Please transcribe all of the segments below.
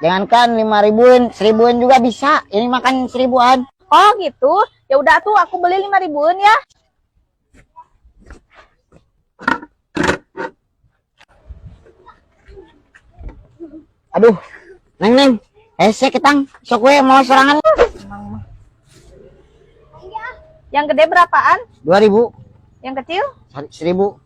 Jangankan 5 ribuan, 1.000-an juga bisa. Ini makan 1.000-an. Oh gitu. Ya udah tuh aku beli 5 ribuan ya. Aduh, Neng Neng, hese ketang, sok we mau sorangan. Yang gede berapaan? 2.000. Yang kecil? 1.000.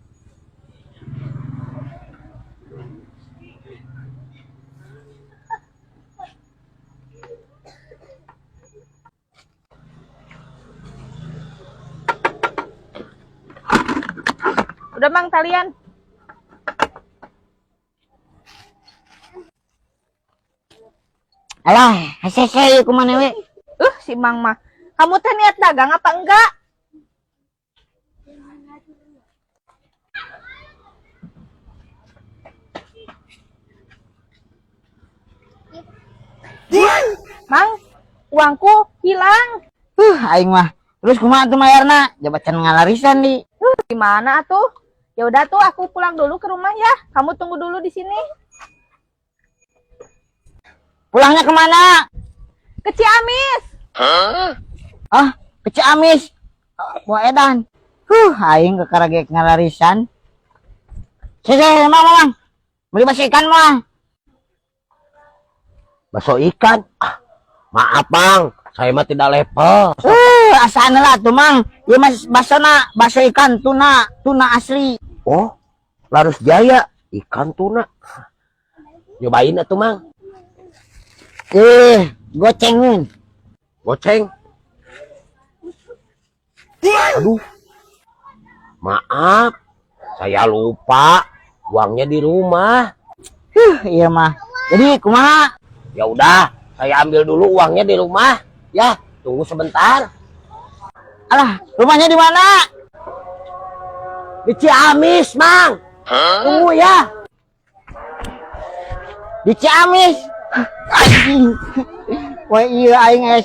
Udah, Mang, talian. Alah, hese hese kumaha we? Si Mang mah. Kamu teh niat dagang apa enggak? Mang, uangku hilang. Aing mah. Terus kumaha tuh mayarna? Jabatan ngalarisan di. Gimana tuh? Ya udah tuh aku pulang dulu ke rumah ya. Kamu tunggu dulu di sini. Pulangnya kemana? Ke Ciamis. Ah, ke Ciamis. Ah, buah edan. Aing ke karagek ngalarisan. Sese, Mang, Mang. Beli bakso ikan mah. Bakso ikan? Ah, maaf, Bang, saya mah tidak level. Asaan lah tuh, Mang. Ieu mah bakso na, bakso ikan tuna, tuna asli. Oh, Larus Jaya, ikan tuna. Nyobain atuh, Mang. Gocengin. Goceng. Aduh. Maaf, saya lupa uangnya di rumah. Iya mah. Jadi kumaha? Ya udah, saya ambil dulu uangnya di rumah. Ya, tunggu sebentar. Alah, rumahnya di mana? Di Ciamis, Mang. Tunggu ya. Di Ciamis. Anjing. Wah iya aing.